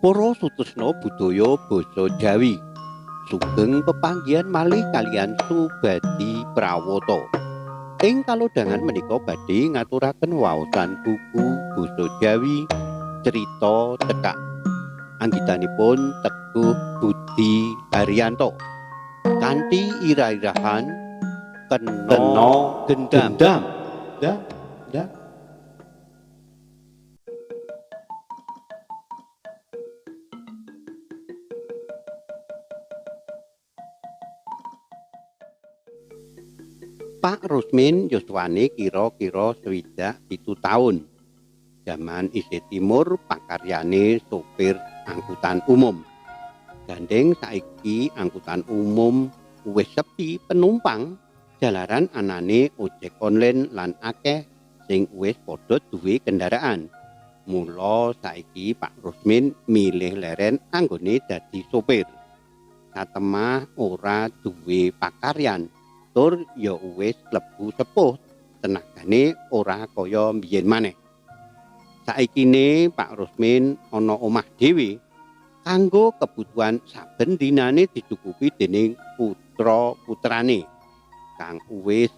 Para sutresna budaya basa Jawi sugeng pepanggihan malih kaliyan Subadi Prawata. Ing kalodhangan menika badhe ngaturaken waosan buku basa Jawi Crita Cekak. Anggitanipun Teguh Budi Haryanto. Kanthi ira-irahan Kena Gendam. Da, da. Pak Rusmin yuswane kira-kira 67 taun. Jaman isih timur pakaryane sopir angkutan umum. Gandeng saiki angkutan umum wis sepi penumpang jalaran anane ojek online lan akeh sing wis padha duwe kendaraan. Mula saiki Pak Rusmin milih leren anggone dadi sopir. Satemah ora duwe pakaryan. Tur ya wis klebu sepuh, tenagane ora kaya mbiyen maneh. Saikine Pak Rusmin ana omah dhewe kanggo kebutuhan saben dinane dicukupi dening putra-putrane kang wis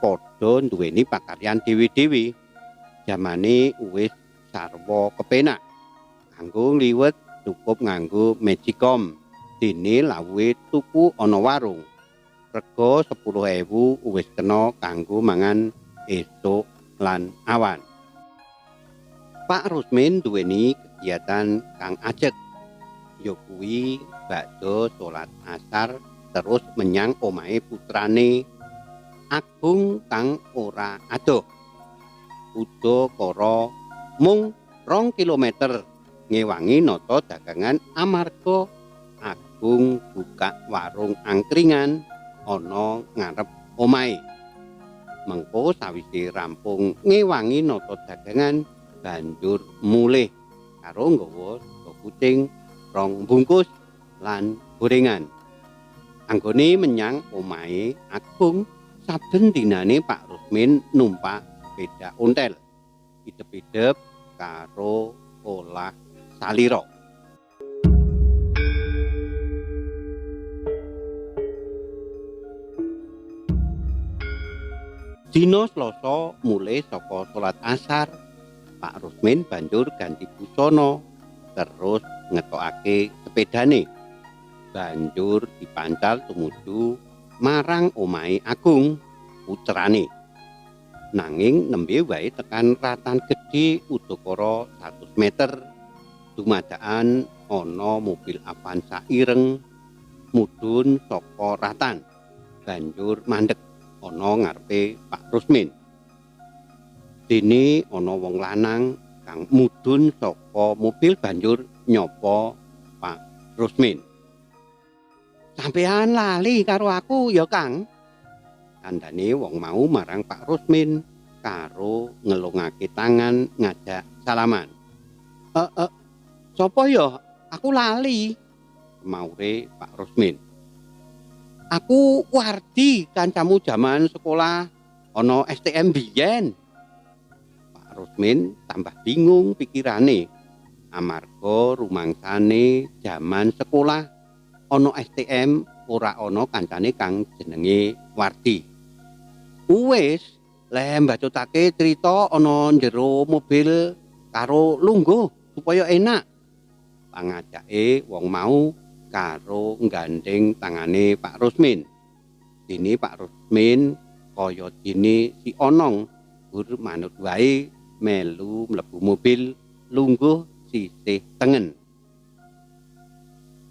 padha nduweni pakaryan dhewe-dhewe. Jamane wis sarwa kepenak. Kanggo ngliwet cukup nganggo Magicom, dene lawuhe tuku ana warung. Rega 10.000 wis kena kanggo mangan esuk lan awan. Pak Rusmin duweni kegiatan kang ajeg, ya kuwi bakdo salat asar terus menyang omahe putrane Agung kang ora adoh. Udakara mung 2 kilometer ngewangi nata dagangan amarga Agung buka warung angkringan ana ngarep omahe. Mengko sawise rampung ngewangi nata dagangan banjur mulih karo nggawa sego kucing 2 bungkus lan gorengan. Anggone menyang omahe Agung saben dinane Pak Rusmin numpak sepeda ontel idep-idep karo olah salira. Dina Selasa mulih saka salat asar, Pak Rusmin banjur ganti busana terus ngetokake sepedane. Banjur dipancal tumuju marang omahe Agung putrane. Nanging nembe wae tekan ratan gedhe udakara 100 meter, dumadakan ana mobil Avanza ireng mudhun saka ratan. Banjur mandek ana ngarepe Pak Rusmin. Dene ana wong lanang kang mudhun saka mobil banjur nyapa Pak Rusmin. "Sampean lali karo aku ya, Kang?" kandhane wong mau marang Pak Rusmin karo ngelungake tangan ngajak salaman. Sapa ya? Aku lali," semaure Pak Rusmin. "Aku Wardi, kancamu jaman sekolah ana STM biyen." Pak Rusmin tambah bingung pikirane amarga rumangsane jaman sekolah ana STM ora ana kancane kang jenenge Wardi. "Wis, le mbacutake crita ana njero mobil karo lungguh supaya enak," pangajake wong mau karo nggandeng tangane Pak Rusmin. Dene Pak Rusmin kaya dene si Onong gur manut wae melu mlebu mobil lungguh sisih tengen.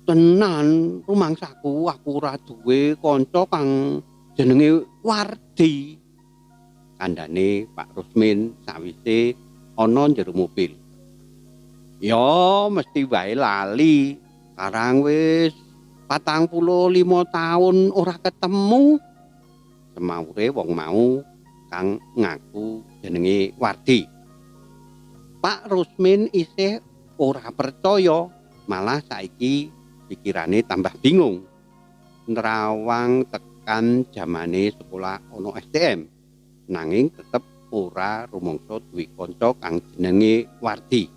"Tenan rumangsaku aku ora duwe kanca kang jenenge Wardi," kandhane Pak Rusmin sawise ana njero mobil. "Ya mesti wae lali. Karang wis 45 tahun ora ketemu," semaure wong mau kang ngaku jenenge Wardi. Pak Rusmin isih ora percaya, malah saiki pikirane tambah bingung. Nerawang tekan jamane sekolah ana STM, nanging tetep ora rumangsa duwe kanca kang jenenge Wardi.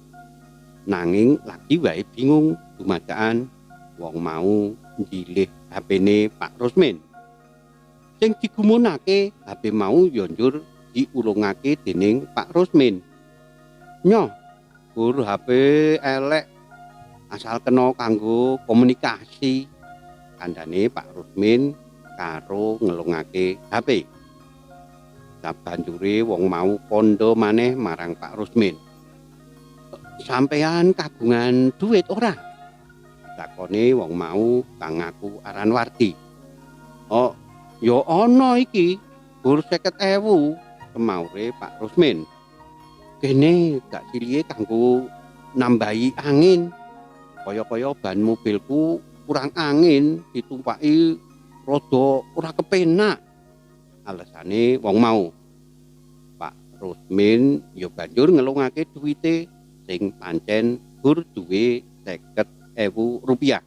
Nanging lagi wae bingung dumadaan wong mau njilih HP-ne Pak Rusmin. Sing digumunake HP mau ya njur diulungake dening Pak Rusmin. Nyoh, gur HP elek asal kena kanggo komunikasi, kandhane Pak Rusmin karo ngelungake HP. Sabanjure wong mau kandha maneh marang Pak Rusmin. Sampeyan kagungan duit ora? Takone wong mau kang ngaku aran Wardi. Oh, ya ana iki, gur 50.000, semaure Pak Rusmin. Kene gak silihe kanggo nambahi angin. Kaya-kaya ban mobilku kurang angin, ditumpaki rada ora kepenak. Alesane wong mau. Pak Rusmin ya banjur ngelungake duwite sing pancen gur duwe 50.000 rupiah.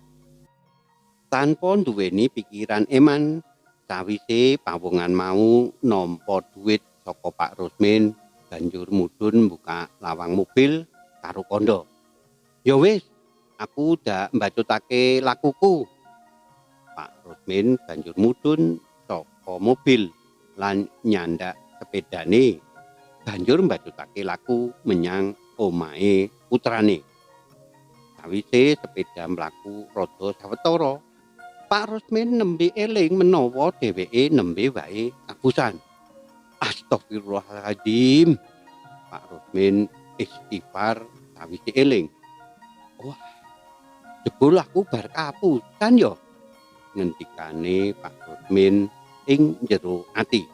Tanpa nduweni pikiran eman, sawise pawongan mau nampa duit saka Pak Rusmin, banjur mudhun buka lawang mobil karo kandha. Ya wis, aku dak mbacutake lakuku. Pak Rusmin banjur mudhun saka mobil lan nyandak sepedane, banjur mbacutake laku menyang omahe putrane. Sawise sepeda mlaku rada sawetara, Pak Rusmin nembe eling menawa dheweke nembe wae kapusan. Astagfirullahaladzim. Pak Rusmin istighfar sawise eling. Wah, jebul aku bar kapusan ya, ngendikane Pak Rusmin ing jero ati.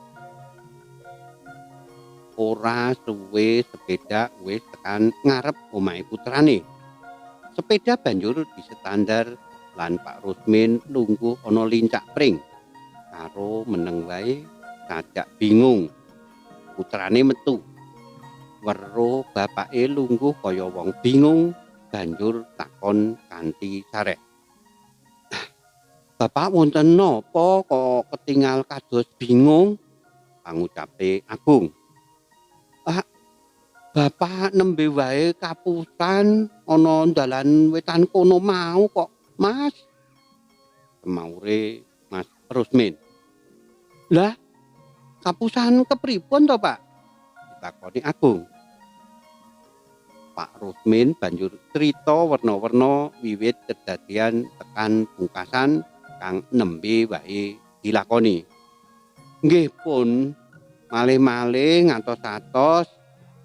Ora suwe sepeda wis tekan ngarep omahe putrane. Sepeda banjur disestandar lan Pak Rusmin lungguh ana lincak pring. Karo meneng wae sajak bingung. Putrane metu. Weruh bapake lungguh kaya wong bingung, banjur takon kanthi sarek. Bapak wonten napa kok ketingal kados bingung? Pangucape Agung. Ah, bapak nembe wae kapusan ana dalan wetan kono mau kok, Mas. Semaure Mas Rusmin. Lah, kapusan kepripun to, Pak? Ditakoni Agung. Pak Rusmin banjur crita werna-werna wiwit kedadian tekan pungkasan kang nembe wae dilakoni. Nggih pun, malih-malih ngantos-atos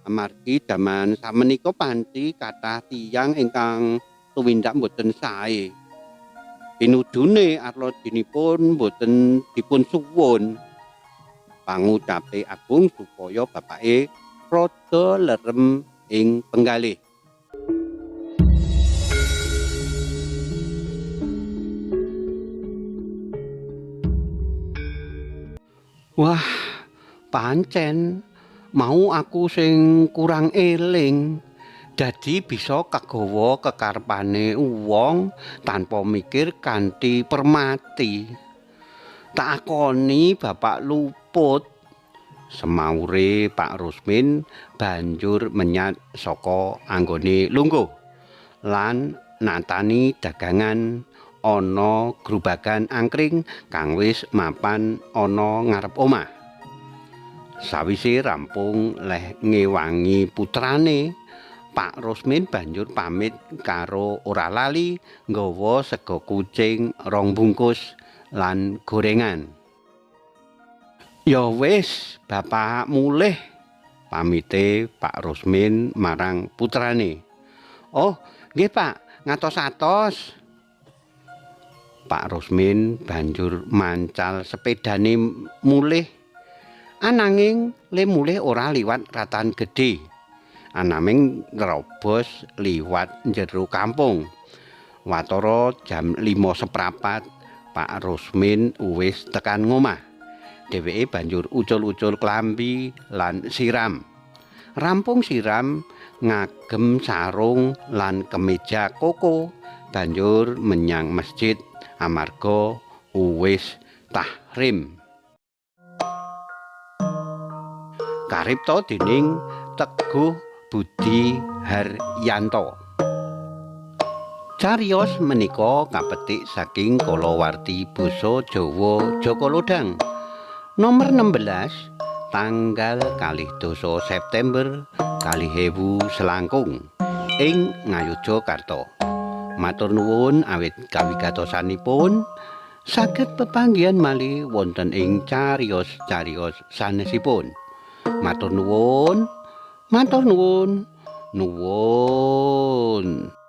amargi jaman samenika panci kathah tiyang ingkang tumindak mboten sae. Pinudune arlodinipun mboten dipun suwun. Pangucape Agung supaya bapake rada lerem ing penggalih. Wah, pancen mau aku sing kurang eling. Dadi bisa kegawa kekarepane wong tanpa mikir kanthi permati. Tak akoni bapak luput. Semaure Pak Rusmin banjur menyat saka anggone lungguh lan natani dagangan ana grubagan angkring kang wis mapan ana ngarep omah. Sawise rampung leh ngewangi putrane, Pak Rusmin banjur pamit karo ora lali nggawa sega kucing 2 bungkus lan gorengan. Ya wis, bapak mulih, pamite Pak Rusmin marang putrane. Oh, nggih Pak, ngatos-atos. Pak Rusmin banjur mancal sepedane mulih. Ananging le mulih ora liwat ratan gedhe. Anaming nerobos liwat jero kampung. Watara jam 5.15 Pak Rusmin wis tekan ngomah. Dheweke banjur ucul-ucul klambi lan siram. Rampung siram ngagem sarung lan kemeja koko, banjur menyang masjid amarga wis tahrim. Karipta dening Teguh Budi Haryanto. Cariyos menika kapetik saking kalawarti basa Jawa Jaka Lodhang nomor 16 tanggal 22 September 2000 ing Ngayogyakarta. Matur nuwun awit kawigatosanipun, saged pepanggihan malih wonten ing cariyos-cariyos sanesipun. Matur nuwun, matur nuwun, nuwun.